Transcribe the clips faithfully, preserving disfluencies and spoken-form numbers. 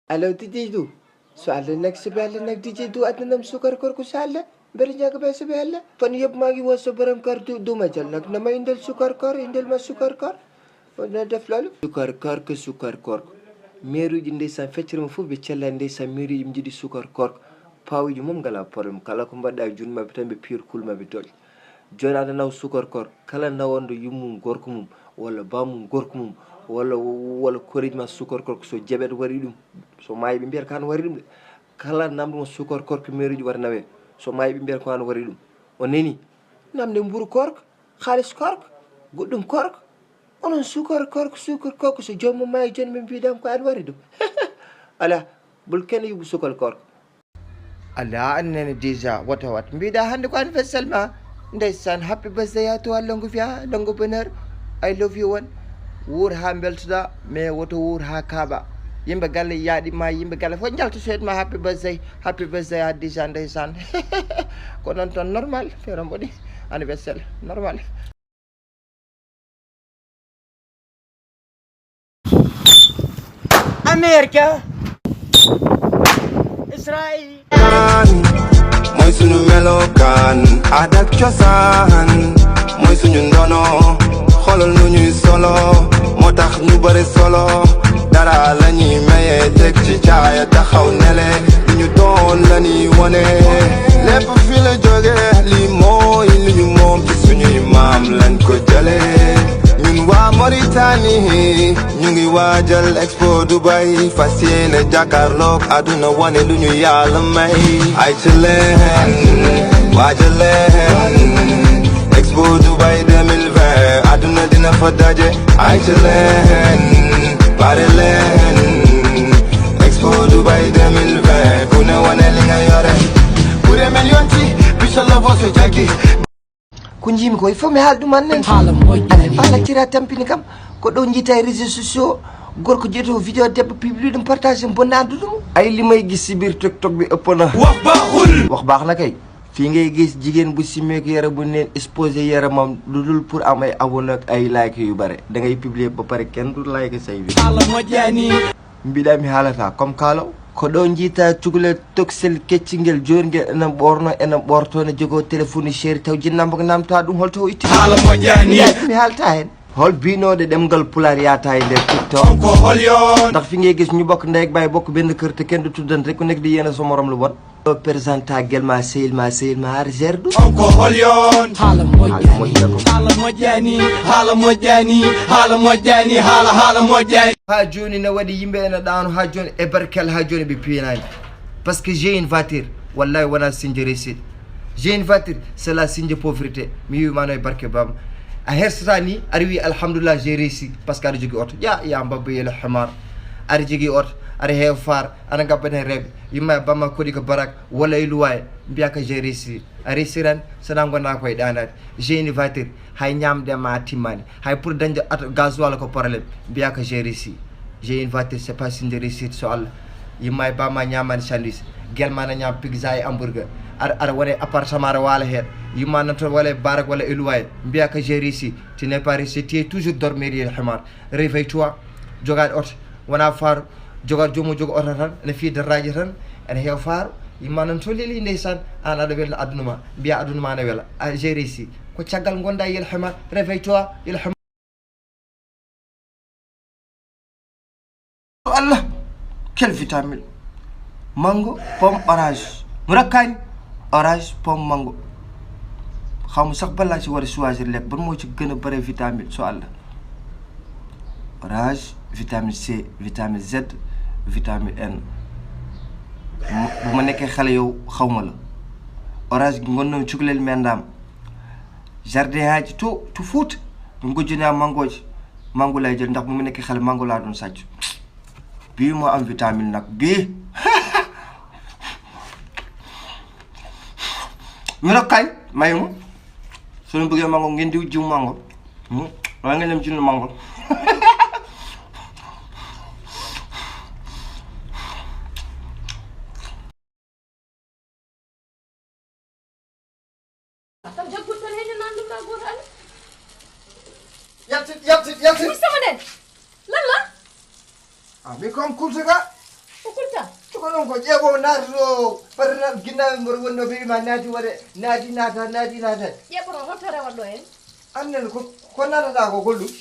Allo, D J Doudou. So Allah nag, so Allah nag, D J Doudou, addanam sukar koor ko so Allah. Mbeɗa ñaaga ɓe so Allah. Kono yoɓ maa ngi woo so borom kër du, duma jël nag. Na ma indil sukar koor, indil ma sukar koor. O na def loolu. Sukar koor ko, sukar koor ko. Meeruuji ndeysaan feccere mo fof ɓe cella ndeysaan meeruuji ɓe njiɗi sukar koor ko. Paawuji mum ngalaa problème. Kala ko mbaɗɗa e juuɗe maɓɓe tan ɓe piyat kul maɓɓe doƴƴa. Jooni aɗa nawa sukar koor, kala nawannde yummum gorko mum, walla bammum gorko mum, walla, walla koreeji ma sukar koor, so jaɓeet waɗi ɗum, so maayi ɓe mbiyata ko an waɗi ɗum de. Kala namdo mo sukar koor ko meeruuji wata nawe, so maayi ɓe mbiyata ko an waɗi ɗum. O nani? Namde mburu koor ko, kaalis koor ko, goɗɗum koor ko. Onon sukar koor ko, sukar koor ko, so joomum maayi jooni ɓe mbiɗam ko an waɗi ɗum. Alaa, bul kenn yuɓɓu sukar koor ko. Alaa, aan nene déjà, wata wat. Mbiɗa hannde ko anniversaire ma. Ndeysaan, happy birthday à toi, longue vie, longue bonheur. I love you one. Wuur haa mbeltoɗaa, mais woto wuur haa kaaɓaa. Yimɓe galle yaaɗi ma, yimɓe galle fof njalta seeɗa ma, happy birthday, happy birthday à déjà, ndeysaan. Ko noon toon normal, feere mboɗi, anniversaire, normal. America, Israel. Mooy sunu melokaan, aada ak cosaan, mooy suñu ndono, xoolal nu ñuy solo, moo tax ñu bare solo, dara la ñuy maye, teg ci caaya, taxaw nele, lu ñu doon la ñuy wone, lépp fi la jóge, lii mooy li ñu moom, ci suñuy maam lañ ko jële, ñun waa Mauritanie, ñu ngi waajal Expo Dubai, fas yéene jàkkaarloog àdduna, wane lu ñu Yàlla may. Ay ci leen, waajal leen, Expo Dubai deux mille vingt, àdduna dina fa daje. Ay ci leen, pare leen, Expo Dubai deux mille vingt, ku ne wane li nga yore. Ɓure million ci, bisa lobo so jaggi. Ko njiimi ko, il faut mi haala ɗum annen. Haala moƴƴani. Aɗa faala tira tampini kam. Ko ɗo njiita e réseaux sociaux, gorko jeeto vidéo debbo publie ɗum, partage, bonna addu ɗum. Ay, li may gis ci biir TikTok bi ëpp na. Wax baaxul. Wax baax na kay. Fii ngay gis jigéen bu simmeeku yaramu neen, exposé yaramam, lu dul pour am ay abonné ak ay like yu bare. Da ngay publier ba pare, kenn du like say vidéo. Haala moƴƴani. Mbiɗa mi haalata comme kaalo. Ko ɗo njiita cukalel toksel keccingel, joorngel ena ɓoorno, ena ɓoorto, ne jogoo téléphone chéri, taw jinnaambo ko naamta ɗum holto o itti. Haala moƴƴani. Mi haalta heen. Hol biinooɗe ɗemngal Pulaar yaata e nder TikTok? On ko hol yoon? Ndax fi ngay gis ñu bokk ndey ak baay, bokk benn kër, te kenn du tuddante, ku nekk di yéene sa morom lu bon. Ɗo présenta gel ma, sehil ma, sehil ma, har gerɗo. On ko hol yoon? Haala moƴƴani. Haala moƴƴani. Haala moƴƴani. Haala moƴƴani. Haala, haala moƴƴani. Haa jooni ne waɗi yimɓe ena ɗaano haa jooni e barkel, haa jooni ɓe piyanaani. Parce que j'ai une voiture, wallahi wona signe de réussite. J'ai une voiture, c'est la signe de pauvreté. Mi wiima no e barke baaba. A hersata ni, aɗa wi alhamdulillah, j'ai réussi, parce que aɗa jogii oto. Ya, ya mbabba yel himar. Aɗa jogii oto, aɗa heewa faar, aɗa ngabba heen rewɓe. Yumma e bamma koɗi ko barak, walla e luwaaye, mbiya ko j'ai réussi. A réussi tan, so wonaa ngonɗaa ko e ɗaanaade. J'ai une voiture, hay ñaamde ma timmani. Hay pour dañde oto gasoil ko problème. Mbiya ko j'ai réussi. J'ai une voiture, c'est pas signe de réussite, so Allah. Yumma e bamma ñaamani sandwich. Gel ma na ñaam pizza e hamburger. Aɗa, aɗa wona e appartement, aɗa waala heen. Yumma nan toon walla e barak walla e luwaaye. Mbiya ko j'ai réussi. Tu n'es pas réussi, tu es toujours dormir yel himar. Réveille-toi, jogaade oto, wona faaro, jogaade joomum jogo oto tan, ene fiya darraaji tan, ene heewa faaro, yumma nan to leli ndeysaan, aan aɗa welna aduna ma, mbiya aduna ma ne wela, a j'ai réussi. Ko caggal ngonɗaa yel himar, réveille-toi, yel himar. Allah, quelle vitamine. Mango, pomme, orange. Mu rakkaani, orange, pomme, mango. Xaw ma sax ban laa ci war a choisir lekk, ban moo ci gën a bare vitamine, so Allah. Orange, vitamine C, vitamine Z, vitamine N. Bu ma nekkee xale yow, xaw ma la. Orange gi ngonnoon cukalel men ndaam. Jardin haaji to, to Fuuta. Min ngojjinaa mangooji. Mango lay jël, ndax bu ma nekkee xale, mango laa doon sàcc. Bii moo am vitamine nag, bii. Ñu rek kay, mayu ma. Su ñu bëggee mango, ngeen diw jiw mango. Hmm? Wala ngeen dem jënd mango. Taw jaggul tan heen naan ɗum ɗaa gooto amen. Yaltit, yaltit, yaltit. Mustafa nden. Lan la? Ah, mi ko am kuutuga. Ɗon ko ƴeeɓo naata ɗo, fadana ginnaaɓe mboɗo wonno ɓe wima naati waɗe, naati naata, naati naata. Ƴeeɓo ɗo holto rewata ɗo en? Annen ko, ko naatata ko golɗum?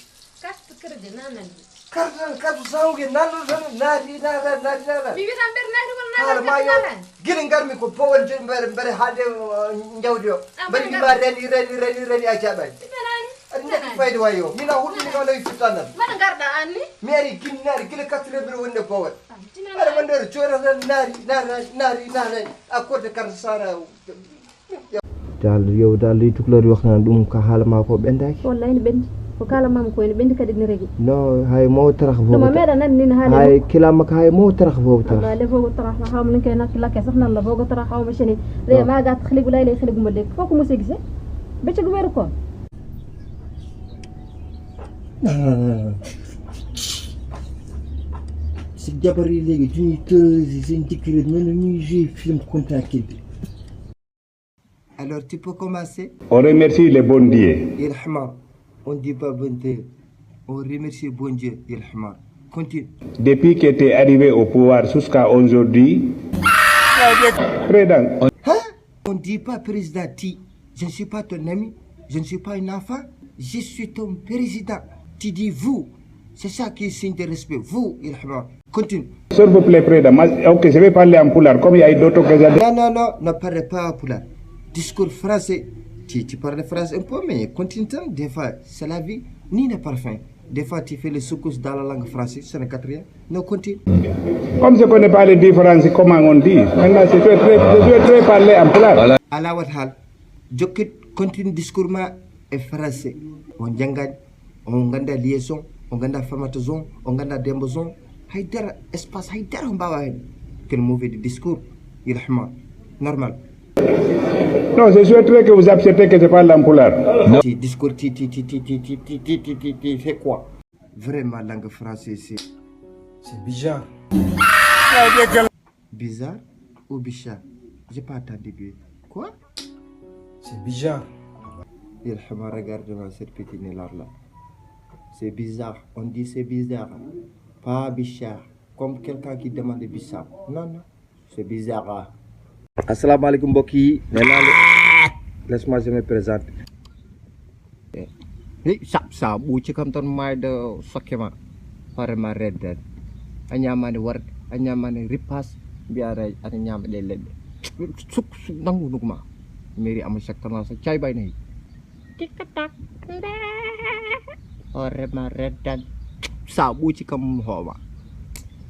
Carte crédit nanani. Carte tan, carte sanguine nanno tan, naati naata, naati naata. Mi wiyata mbeɗa naati walla naata. Haala ma yo, gila ngarmi ko powal je mbeɗa, mbeɗa haalde, uh, jawdi o. Ah, mbeɗa mbaɗa ma reni, reni, reni, reni a jaɓani. Aɗa natti fayde wayo. Mina hulɓini kam nawi fitta nan. Mbaɗa ngarɗa anni? Mi ari gila, mi ari gila quatre heures mbiɗa wonde powal. Aɗa wonde ɗo jooɗo tan naari, naari, naari, naari, naari. A korte carte sara. Daal yow daal li tukulor wax naan ɗum ka haala ma ko ɓendaki. Wallahi ne ɓendi. Ko kala mam ko ene ɓendi kadi ne regi. No, hay mo tarax. Ɗum a fof meeɗa nan nin haali. Hay kilama ka hay mo tarax fof tarax. Wallahi le fogo tarax na hawma ninke nak lakke sax nan la fogo tarax hawma sheni. Le ma gat khligu lay lay khligu mo dek. Foku mo se gise. Becce gu weru ko. Si jabar yi léegi duñuy tëj seen jëkkër yi mel ni ñuy jouer film contact bi. Alors, tu peux commencer. On remercie le bon Dieu. Irhama, on dit pas bon Dieu. On remercie bon Dieu, Irhama. Continue. Depuis que tu es arrivé au pouvoir jusqu'à aujourd'hui, président, on... Hein? On dit pas président Ti. Je ne suis pas ton ami. Je ne suis pas un enfant. Je suis ton président. Tu dis vous. C'est ça qui est signe de respect. Vous, Irhama. Continue. S'il vous plaît, président. Ok, je vais parler en pulaar, comme il y a d'autres occasions. Non, non, non, ne parle pas en pulaar. Discours français. Tu, tu parles français un peu, mais continue. Des fois, c'est la vie. Ni ne parfum. Des fois, tu fais les secousses dans la langue française, ce n'est quatre rien. Non, continue. Comme je connais pas les différences, comment on dit? Maintenant, je dois très, je dois très parler en pulaar. Voilà. Ala wat hal. Jokkit, continue discours ma e français. On janngaani, on ganda liaison, on ganda formation, on ganda Demba zone. Haydara espace, haydara on mbawa hen. Quel mauvais discours, Irhama. Normal. Non, je souhaiterais que vous acceptez que je parle en pulaar. Non. Ti discours ti, ti, ti, c'est quoi? Vraiment, langue française, c'est... C'est bizarre. Bizarre ou bichard? J'ai pas entendu bien. Quoi? C'est bizarre. Irhama, regarde-moi cette petite nellard là. C'est bizarre. On dit c'est bizarre. Pas bichard. Comme quelqu'un qui demande bichard. Non, non. C'est bizarre. Assalamu alaikum mbokk yi. Nee naa leen, laisse-moi, je me présente. Hey, sa, sa ɓuuci kam tan maayde sokke ma. Hoore ma reddan. A ñaamaani warde, a ñaamaani ripaas, mbiyaɗa aɗa ñaama ɗe leɗɗe. Suk, suk, nangu nukma. Mairie ama secteur sa cay bay nayi. Tikka tak. Hoore ma reddan. Sa ɓuuci kam hooma.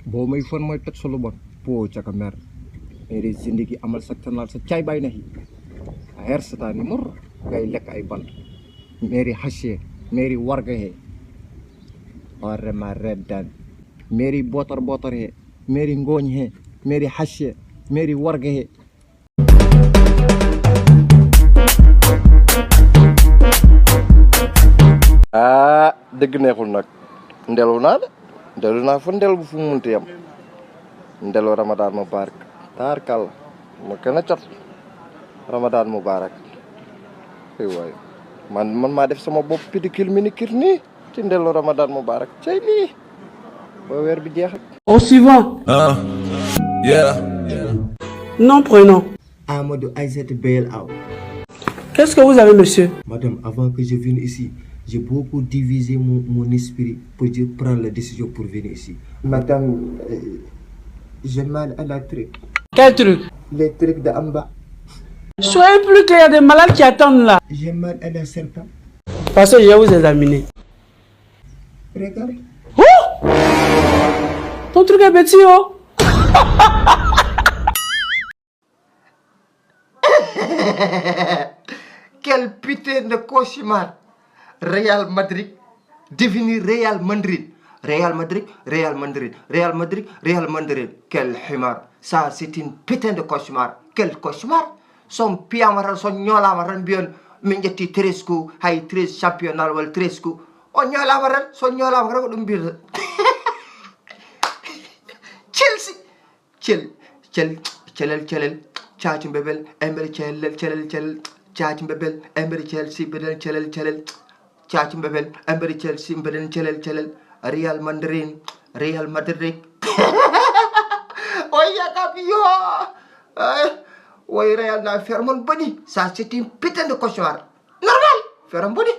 Bo may fon moy toj solo bon. Po caka mer. Mairie zindigi amal secteur sa cay bay nayi. A hersatani mor. Gay lekk ay bant. Mairie hache, mairie warga he. Hoore ma reddan. Mairie botar botar he. Mairie ngooñ he. Mairie hache. Mairie warga he. Ah, dëgg neexul nag. Ndelu naa de. Ndelu naa fa ndel bu fu mu munti yam. Ndelu Ramadan Mubarak. Taarkalla. Ma gën a jot. Ramadan Mubarak. Ay waay. Man, man maa def sama bopp pédicure, manicure nii. Ci ndelu Ramadan Mubarak. Cey lii. Ba weer bi jeex. Au suivant. Ah. Yeah. Non, prenons. Amadou Aïssata Bel Aw. Qu'est-ce que vous avez, monsieur? Madame, avant que je vienne ici, j'ai beaucoup divisé mon, mon esprit pour dire, prendre la décision pour venir ici. Madame, euh, j'ai mal à la truc. Quel truc? Les trucs de en bas. Soyez plus clair, des malades qui attendent là. J'ai mal à la serpent. Parce que je vais vous examiner. Regarde. Oh! Ton truc est petit, oh! Quel putain de cauchemar! Real Madrid devenu Real Madrid. Real Madrid, Real Madrid, Real Madrid, Real Madrid. Quel himar! Ça, c'est une putain de cauchemar. Quel cauchemar! So on piyama tan, so on ñoolama tan, mbiyon min ƴetti treize coups, hay treize championnat walla treize coups. On ñoolama tan, so on ñoolama tan ko ɗum mbiyata. Chelsea. Cel, cel, celel, celel, caaci mbebel, embere celel, celel, celel, caaci mbebel, embere celel, si mbeden celel, celel, caaci mbebel, embere celel, si mbeden celel, celel, Real Madrid, Real Madrid. O yiya kam, Yo, eh, woy réel na ferme on boni. Ça c'est une putain de cauchemar. Normal, ferme boni.